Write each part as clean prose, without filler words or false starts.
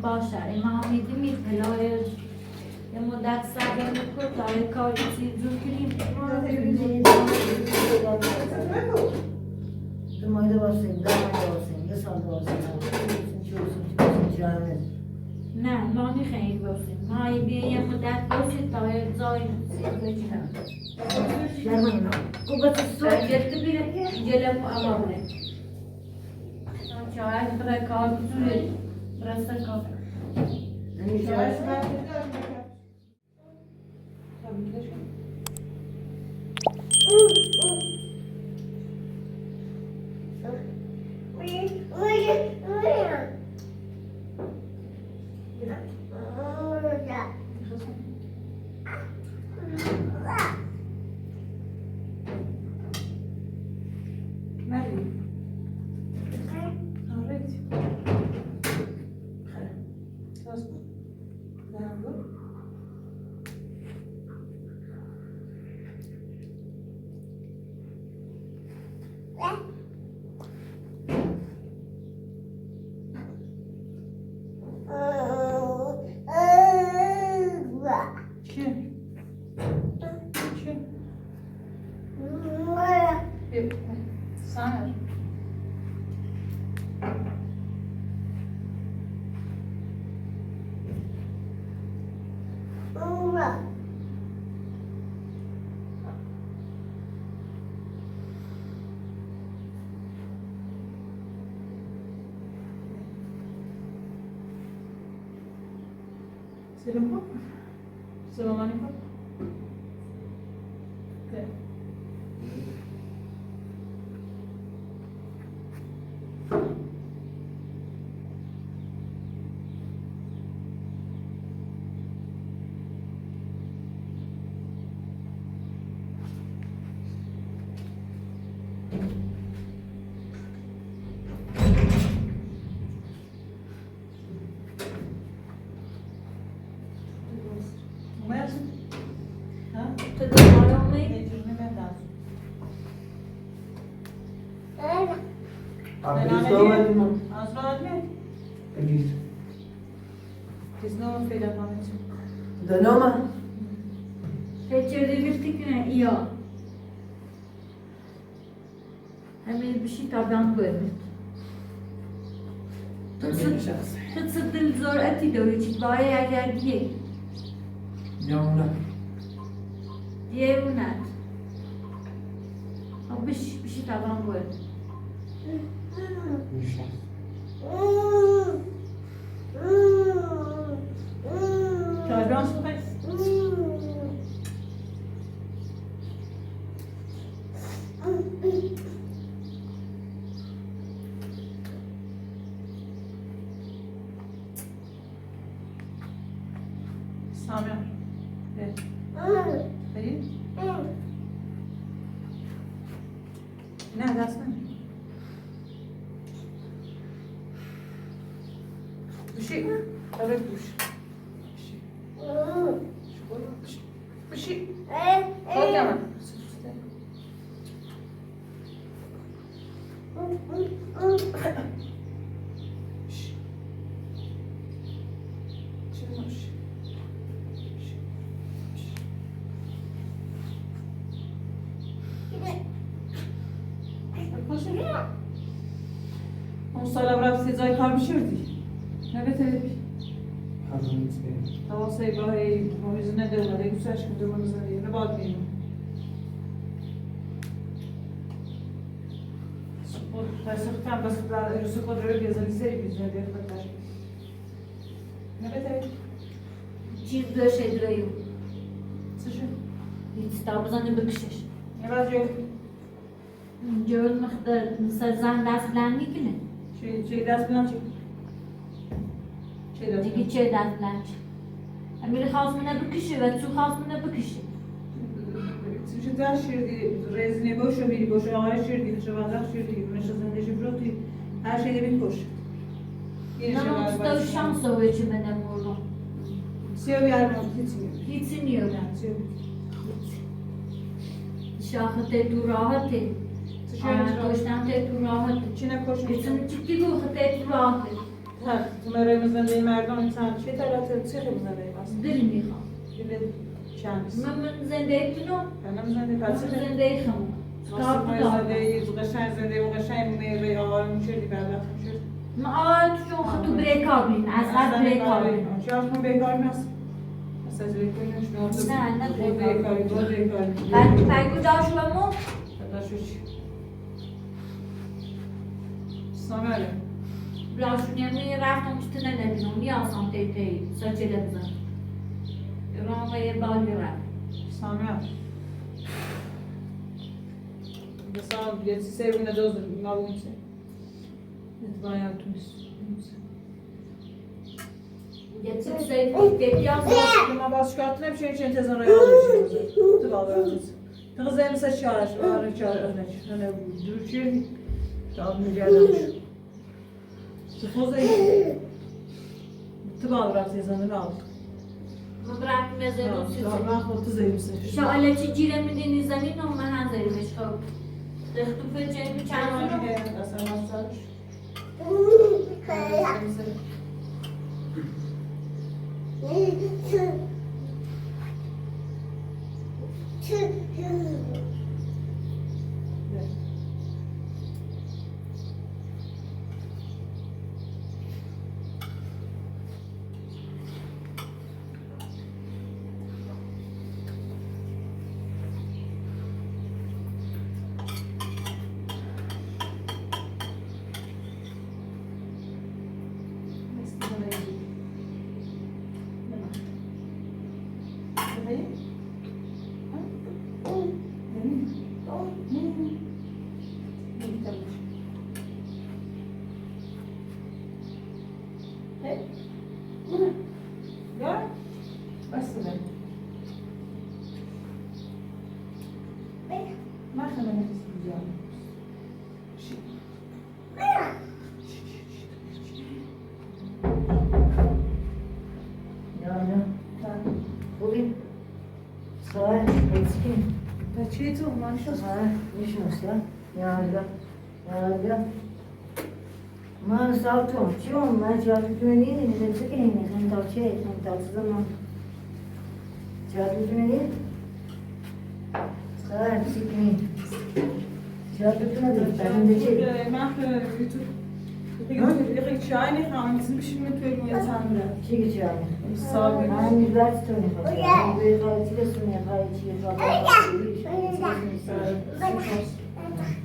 باشه امامی دمی پلای یه مدت صبر میکن تا یه کاری چیز جور کنیم. دو ماه واسه، 10 ماه واسه، یه سال واسه، چی واسه، چی؟ نه، ما میخوایم باشیم، ما بیا یه مدت باشیم تا یه جای چیز بکنم. گرفته بیره جلو امامه چای برای کار بزوره برای کار. سلام سلام علیکم. Danoma. Fecerde iya. Hemen bir şey taban koymuş. تصد الزور أتي دوري تبايا يا دي. يونا. ديونات. أو بش بشي taban koymuş. سزای کار میشردی نه بته تواصل با موزنه دولت گوشش که دو موزنه نه بعد می‌بینم سخت بس رسو خود رو بیزنی سری بیزنی دیگه خودش نه بته چیز دوشه دريو. چه هیچ تابزانی بکشش. نه بعد جو جول مخدر مثل زن دست بلند میکنه. چه دست بلند چه دست دیگه چه دست بلند؟ امیر خواست منه بکشه و تو خواست منه بکشه. پیشه. چه شیردی رزنه باشه بیری باشه آقای شیردی شوندق شیردی مش زنده بروتی هر شیء بی کش. نه تو شانس و چه من مردم. سیو بیارم هیچ هیچ نیو. شاخته تو راحته. کشتن تو راحته. چی نکش؟ چی گفته تو راحته. تو مرای زنده مردم انسان چه طرف چه خیلی زنده است. دل میخوام. دل چند. من زنده تو منم زنده پس زنده خم. زنده قشنگ زنده و قشنگ میره آقا میشه دی بعد میشه. ما چون خطو بریکار بین از قبل بریکار بین. چرا خون بیکار نیست؟ از بیکار نیست. نه نه بیکار بیکار. بعد پگو داشت و مو. داشت سامره. بلاشونی رفتم چطور نبینم میاسم تی تی ساچه بزن. رام یه بالی رفت. سامره. مثلا یه سه بینه دوز نبودیم. نتوانیم تونس. یه چیز سه ما باز شکایت نمیشه چه انتظار رو تو باور تغذیه مثل چارش آره چاره نه دور چی تا میگردم تو فوزه تو باور رفتی زنده نال من برم مزه چیزی من خود تو زیر مثل شاله چی جیره میدینی زنی نو من هم زیرمش خوب دختو فجه چند رو اصلا ماساژ من ساعتون چون من جادوتونی نیست که این تا چه تا زمان جادوتونی خیر سیکنی جادوتونی دوست چی من یوتیوب دیگه چای نخوام میشیم توی میتم چی چای صاحب من میبرد تو میخوام به خواهی چی بسونی خواهی چی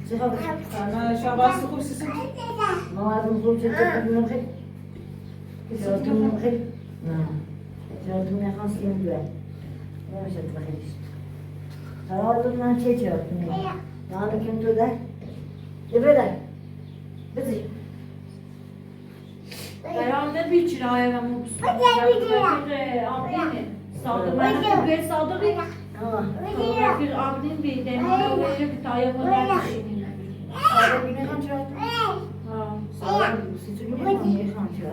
چی من شباس خوب سیسم ما از اون خوب چطور بدونم خیلی جادو خیلی نه جادو نخواستیم دوه نمیشه تو خیلی قرار من چه جادو نه کم تو ده بده بده برام نبیچرای و مبسوط آبینه صادق من به صادقی رفیق آبین بیده من که تایه خود نشینی صادق میخوام چرا صادق سیتونی میخوام چرا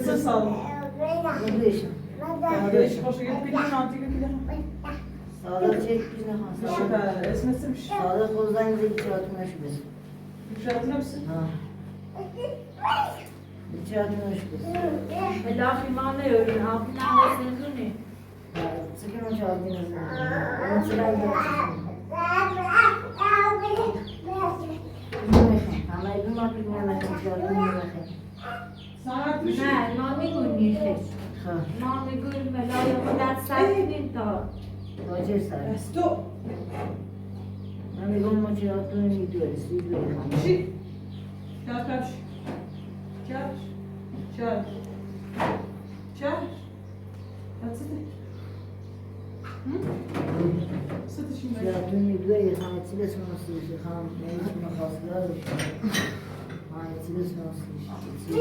سه سال صادق چه میخوام اسم اسمش صادق خوزن زیاد چرا نشبس چرا نبس ها چرا نشبس بالاخره ما نه آبین هم سندونه سکن چرا نشبس چرا نه ما میگون نیخش ما میگون ملای خودت سکنیم تا باجه سر تو من میگم ما چرا تو نمیدونی چی؟ چهار چهار چهار چهار چرا تو میدونی خانه چی بسم سیشی خانه نمیتونه خواستگار بشه خانه چی بسم سیشی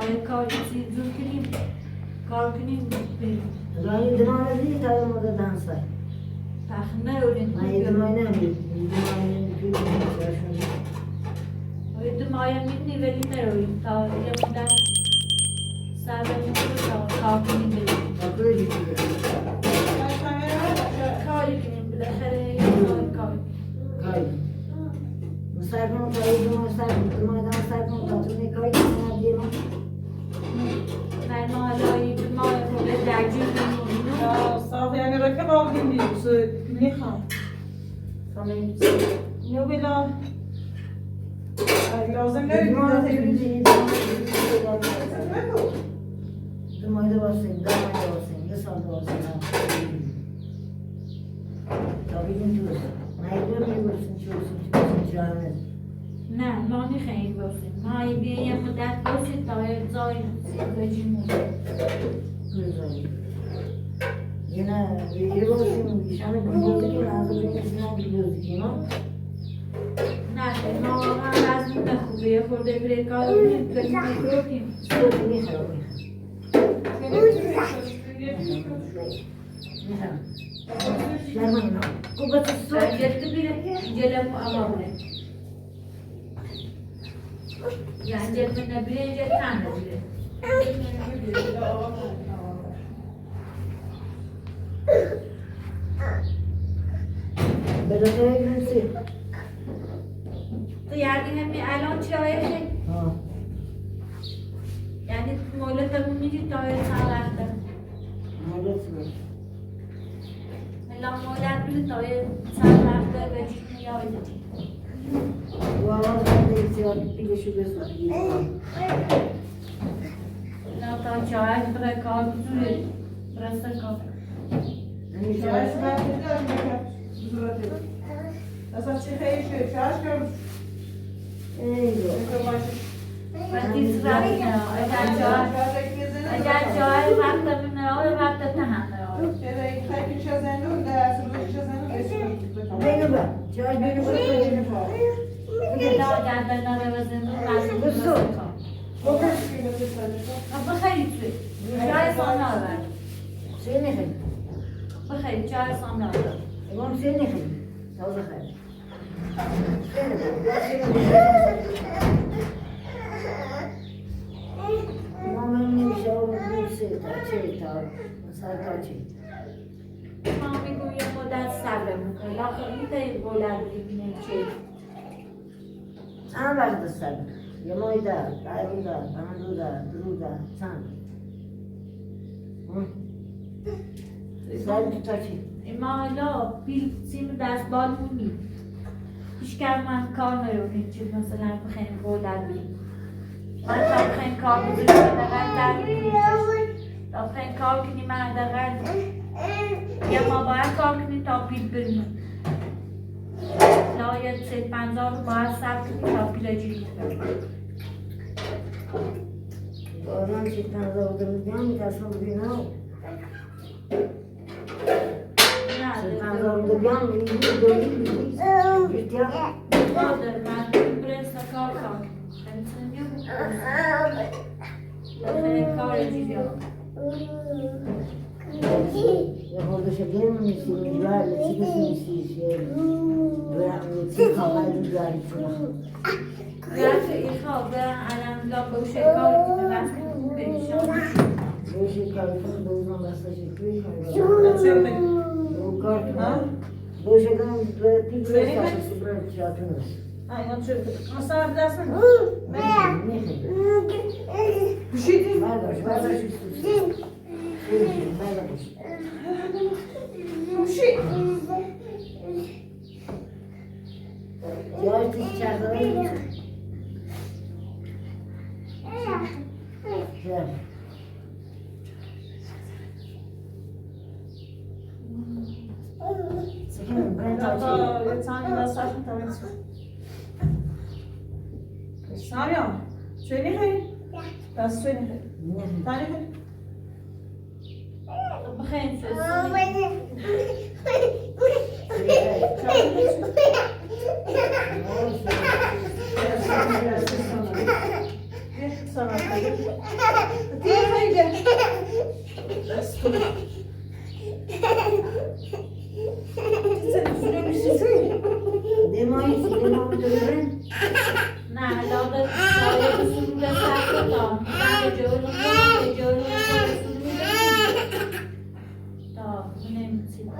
تا کار چیزی زور کنیم کار کنیم بریم. Yani دماغ değil tabii o da dansa. تخمه اولین من یه دماغ نمی‌دونم. یه دماغ نمی‌دونم. دو مایه میدونی ولی نرویم تا یه مدت صبرمون رو تا کار کنیم بریم. Bakıyor gidiyor. کاری کنیم بالاخره یه کار کار Kay. Misafir tabii دماغ sarp, دماغ sarp, tatlı kay sana diyelim. من ما حالا یه دو ماه خورده درگیر کنیم صاف يعني ركب أو دي بس منيحة نو بلا لازم دماغ نريد دماغ da basayım, damağı da basayım, yasal da basayım. Tabii ki diyorsun. Ne diyorsun, diyorsun, diyorsun, canım. نه ما میخواییم باشیم ما یه یه مدت باشیم تا یه جای بجیم. Güzel. Yine bir olsun, nişanı bir gözüküyor, ağzı bir gözüküyor, bir gözüküyor. نه خیلی ما واقعا وضعمون خوبه یه خورده بره کار کنیم بریم کنیم. Ne گرفته بیره اینجا اما بره یا اینجا من نبیره اینجا تن نبیره. بالاخره گرفتی. تو یعنی همین الان چرا خیلی ها. یعنی مولتمون میدی تا یه چند وقته. مولت بود. الان مولت بیره تا یه چند وقته به چیز میاد. Bu avaz da ihtiyar bir de şu göz. نه تا چای بره کار بزوره برسه کار. شاش ما تقدر بزرتي أصلا شيء خير شيء شاش كم Eyvah. وقتی صورت نه اگر چای اگر چای وقت نه وقت تهم نه. Beni bak. Çay beni bırak. Beni bırak. نه اگر به نه وزن بخرید توی چای سامنا آورد. Seni ne kadar? بخرید چای سامنا آورد. İmam seni ne kadar? Taze hayır. Seni bak. Seni bak. İmam benim bir şey olmadı. Bir şey ta şey ta. Mesela ta şey. ما میگم یه مدت صبرمون کنید آخه میتونید بلند ببینیم چه. Sen verdin sen. Yamayda, Gayrıda, Tanrıda, Duruda, sen. Hı? Sen tutar şey. ما حالا بیل سیم دست بالمون نی هیچ کم من کار نرونیم چه مثلا بخوایم بلند بیم من تا بخوایم کار بزنیم حداقل در تا بخوایم کار کنیم من حداقل یه ما باید کار کنیم تا پیل بریم لا یه سه پنجاه رو باید صبر کنیم تا پیل جیری کنیم. Oradan çıktan da olduğunu diyor mu? Kasım bugün o. نه Çıktan da olduğunu diyor mu? Bir döndü bir bir ya. مادر من برس کار کار بالاخره کار جیری Ya orada şey değil mi? Mücadele, çıkısın şey. Bırakın, çıkın, mücadele, çıkın. گرچه این خواب الان لا باشه کار کنه بس پریشان. Bu şey kalkın, doğudan başka şey Bu kalkın. Ha? Bu şey kalkın, bir böyle çatınız. Ne? Bir şey değil. Barbaş, barbaş üstü. Barbaş. Bir şey. Yavaş çarpalım. Gel. Sakın ben سامية شويني خير بس شويني خير ثاني خير بخیر سامية. نه لاغ سایه سرود سر تا بعد جلو جلو تا نمی‌تونی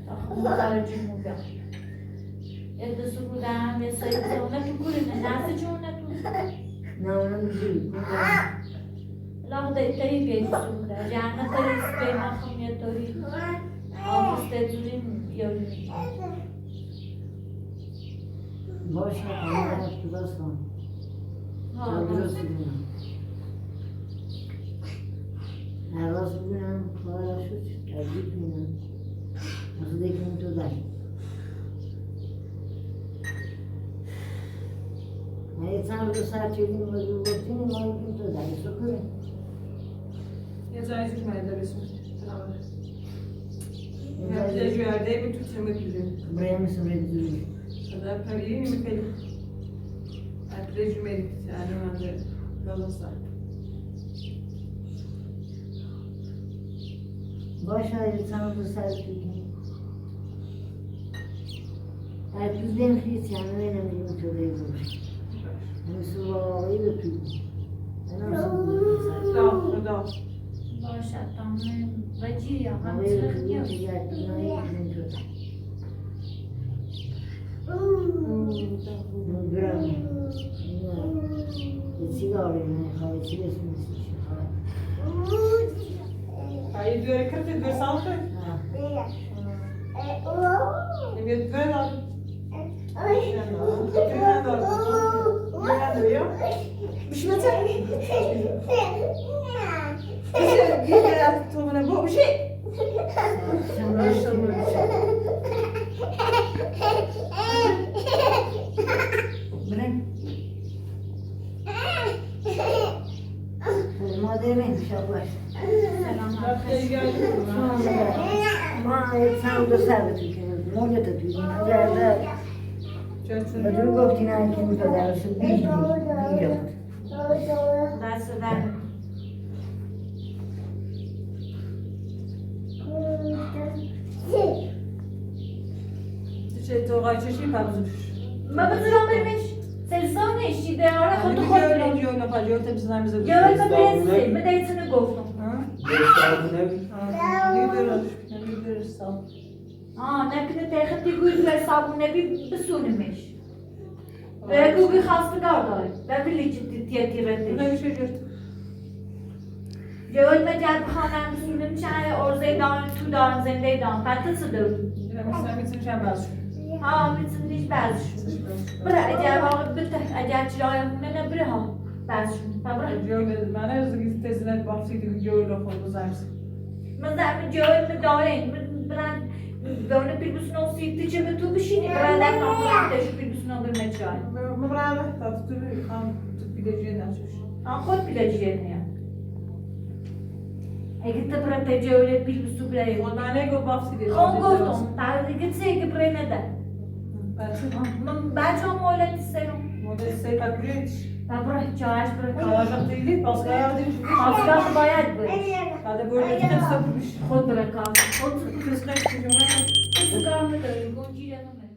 تا خارج موگا یه سرودم یه سایه اونه تو کورنه نزد جونه تو نه اونم می‌گیری. لاغ دیتایی بیت سروده جهنم تایی سپی مخم یه توری آفسته زوریم یوری باشه خانم تو داستان. درست بودم. راست بودم کارا شد تجدید بودم. مثلا دیگه تو داری. نه چند روز سر چیدیم و گفتیم ما این تو داری سکره. یه جایی توش مهده بسون. یه جایی می تو چه می‌دونی؟ برای مثل برای Da پری mi peli. Rejimeli yani ben de galasa. باشه چند روز سر چیدیم. دوزیم خیلی یعنی نمی‌دونم تو داری مثل واقعی به تو. Da, da. باشه تا وجی یا هم آقای چرخ تو نیست. دیگه تو نه تو. Hayır diyor kırk diyor sağlık. Ne diyor da. Bir şey mi? Bir şey. Bırak. مادر شاباش. ما چند دو سر تو که مولد تو نظر بدون گفتی نه که می درس بیش بیش دست در چه تو قای چشی پابزوش. ما بذارم برمش سلسانش چی آره خود خود Jö na jö temizler bize. Ya da benzi, ben de içine goftum. Ha, ne kadar tehati gül ve sabun ne bir besunmuş. Ve gugi خواستگار داره و ولی چی تیه تیره Ne bir şey jö. جوال ما جد خانم بسونه میشه ارزه دان تو دان زنده دان پته صدو Mesela mitin şey bazı. ها میتونیش بعضشون بره اگر واقع بته اگر چرای مونه نه بره ها بعضشون بره Jö ben her tezine baksaydı jö la خود زرس. من زمین جای من دارین من برن böyle bir büsün olsa yıktıca به تو بشینی برن در نامه تشو bir büsün olur ne çay. Ma bravo, tatlı kan bileceğin açmış. Ha خود bileceğini ya. Ege te bırak tece öyle bir büsü bile yok. Ondan ne go baksaydı. خون گفتم تا دیگه چه که برای نده. من بچه هم مولد سرم. Model sei papriç. و برای چایش برای Kalacak değil, başka yerde خواستگاه باید بود. Hadi böyle hepsi yapmış. خود برای کار. خود Kız kaç çocuğum تو کار می‌داری گنجی رو